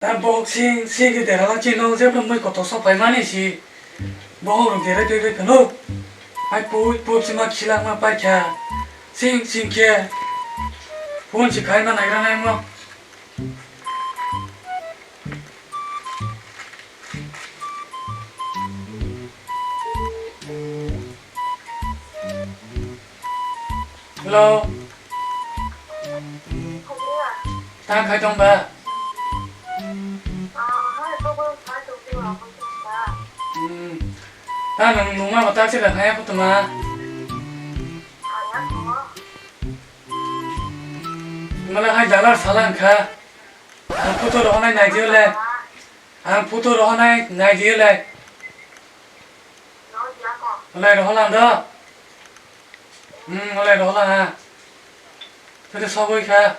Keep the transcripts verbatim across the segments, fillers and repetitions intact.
Ta bohok sing sing khe derala chino jebro mui kotor sok paimani si. Bohok rok derai derai phano. Ai pui pui sima khilangma paikha. Sing sing khe. Phone si khaima naira naimo. Hello. Ta khai tong ba? Hmm. Ta nung nungma ba ta chila khaya kutuma. Mala hai dalar salang kha. Ang photo rohonai nai diyo le. Ang photo rohonai nai diyo le. Lai roholang do. Hmm, lai roholang ha. Tete sogoi kha.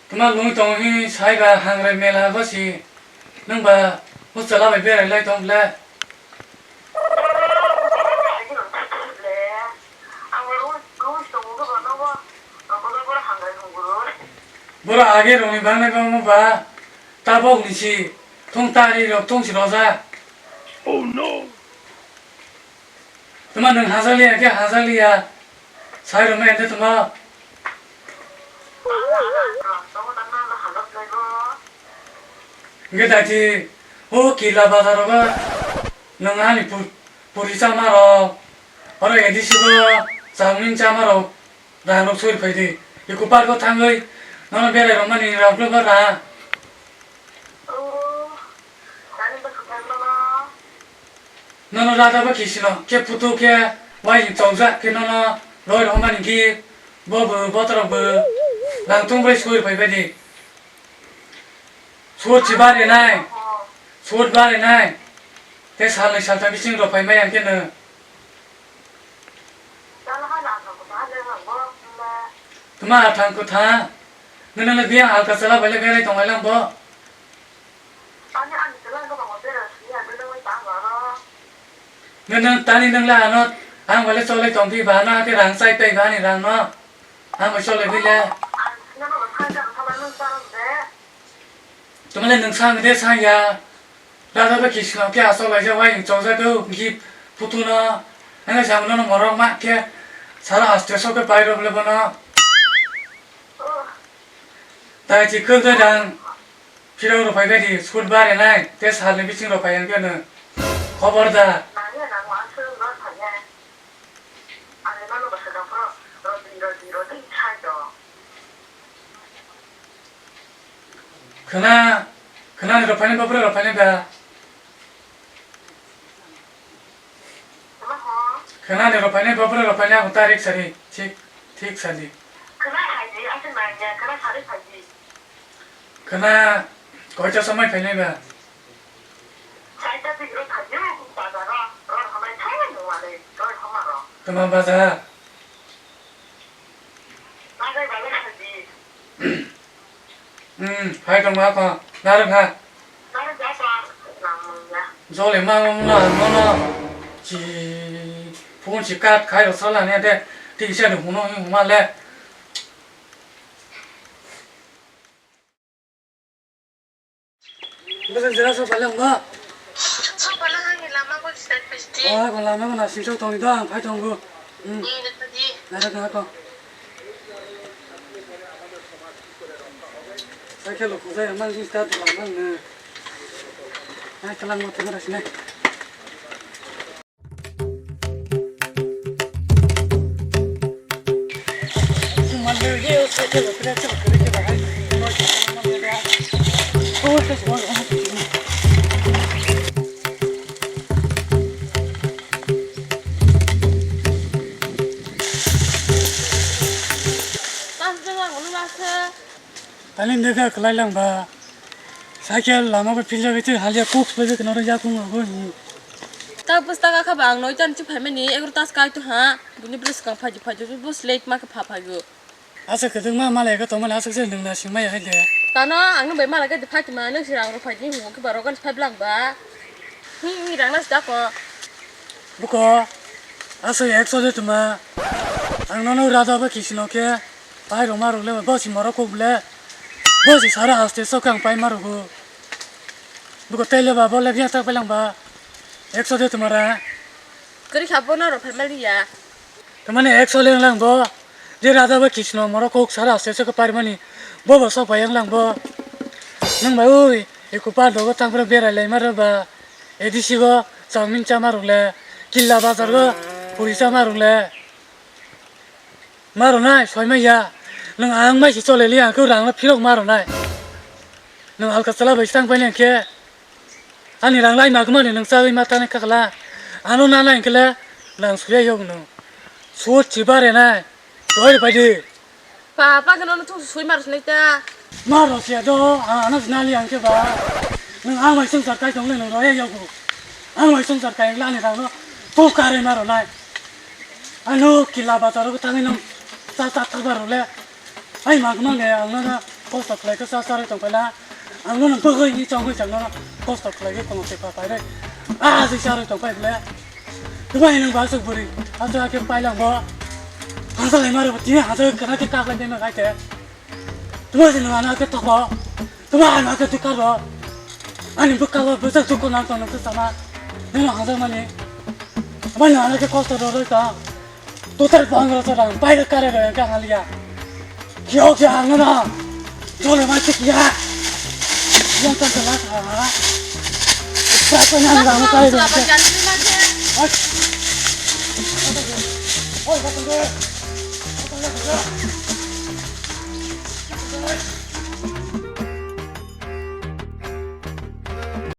Tuma lung tong hi sai ba hangre mela ba si. Nung ba muchala bai berai lai tong le. Boro age roni bangnai bangma ba tabok ni si thung tari rok thung si roja. Oh no. Tuma nung hajaliya ke hajaliya. Sai rok mai ande tuma. Hingke daiti o kila bazar rogo nung ani pu-, puri chama rok, oro A D C bo chowmin chama rok, rang rok sori phai di. Eco park o thangwi nono berai rok mani rang philba rang. Nono rada ba kisino, khe photo khe wai chongjak khe nono roi rok mani gift, bo bo botorok bo rang thung bai soi phai bai di. Sut si bari nai, sut bari nai, te salnwi saltham bising rok phai mai ang khe no. Tuma athang kwtha, nini le biyang halka chala bai le berai tong lai lang bo. Nini tani nung le ano, ang bai le cholai tong phi ba ano, ake rang chai pai ba ani rang no, ang bai cholai bai le. Tuma le nung sang de sang ya. Rada ba kisno khe asok laijak wai chongjak khe gift photo no. Ang samno no morok ma khe sara haste sok khe pai rok le bono. Tai chi khwk de dang phirok rok phai bai di sut bare nai te sal ni bising rok phai ang khe no. Khobor da. Khwna, khwnani rok phainai ba, bwrwi rok phainai ba? Khwnani rok phainai ba, bwrwi rok phainai, ang tarik sari, thik, thik sadi. Khwna, koito somoi phainai ba? Tama bazar? Hmm, hai tong ba ko. Narwk ha. Jole ma ma ma no no. Chi phone si kat khai ro sala ne de. Ti se no huno huma le. Bwswk jera sok paileng ba? Sok paileng ani lama bo start pesti. Oh, ko lama ko na sing sok tong do ang phai tong go. Hmm. Ni de tadi. Nara na ko. Cycle lo khujai mang sing start ba mang ne. Ai kalang mo tengara sine. Tani nega kelai lang ba. Cycle lama bai philjak twi halia kuk swlaiwi kheno yakung abo hi. Ta bwswk taka kha ba ang noita ni phaimani egarota kai to ha. Bini bwswk ang phaidi phaidi bus late ma khe pha phaio. Asa kwdwkma malai khe tongmani aswk se nwng nasing maya hai de. Tano ang nwng bai malai khe phai tongma nwng se rang rok phaidi hwnwi khe ba rok gani phai bwlang ba. Hi hi rang nas da ko. Buko. Aswk ekso de tuma. Ang nono rada ba kisino khe pai roma rok le ba si moro kok le. Ba si sara haste sok ang pai ma rogo. Buko tele ba bo le biya tak pelang ba. Ekso de tuma ra. Kari kha bo no ro phalmali ya. Tamani ekso leng lang bo. Je rada ba kisino moro kok sara haste sok pai mani. Bo bo sok pai ang lang bo. Nang ba oi, eko pa dogo tang pro berai lai ma ro ba. A D C go changmin chama rok le, killa bazar go puri chama rok le. Ma rok nai, soi mai ya. Nang ang mai si chole li ang khe rang no phirok ma rok nai. Nang alka chala bai sang pai nang khe. Ani rang lai ma kma ni nang chagwi ma tani kakla. Ano na nai kle, nang suya yok no. Suot chi bare nai. Doi pai di. Papa khe nono thung sui mar sinai ta. Mar rw siya do, ang ano sinali ang khe ba. Nwng ang bai swngchar kai tong le nwng rw ya yago. Ang bai swngchar kai ang le ani rang no. Tok kare mar rw nai. Ano kila bazar o thangwi nwng cha cha thar bar rw le. Ai mang mang le ang no na kosto khlai khe cha cha rw tong pai la. Ang no nwng bagwi ni chong hui chang no kosto khlai khe tong te pa pai re. A si cha rw tong pai le. Dubai nang ba suk buri. Asa ke pai lang bo. Hasa lai maro tini hasa kana ke kak lai dena kai te. Dubai nang ana ke toko. Dubai ana ke tukar bo. Ani bukka bo bujak tukko nang tong nang sama. Nang hasa mani. Dubai nang ana ke kosto ro ro ta. Total pangro to rang pai kare ro ka halia. Kyo kya ang na. Jole mai tik ya. Yang kan telah ha. Berapa nang rang kai ro. Oi. Oi, kata gue.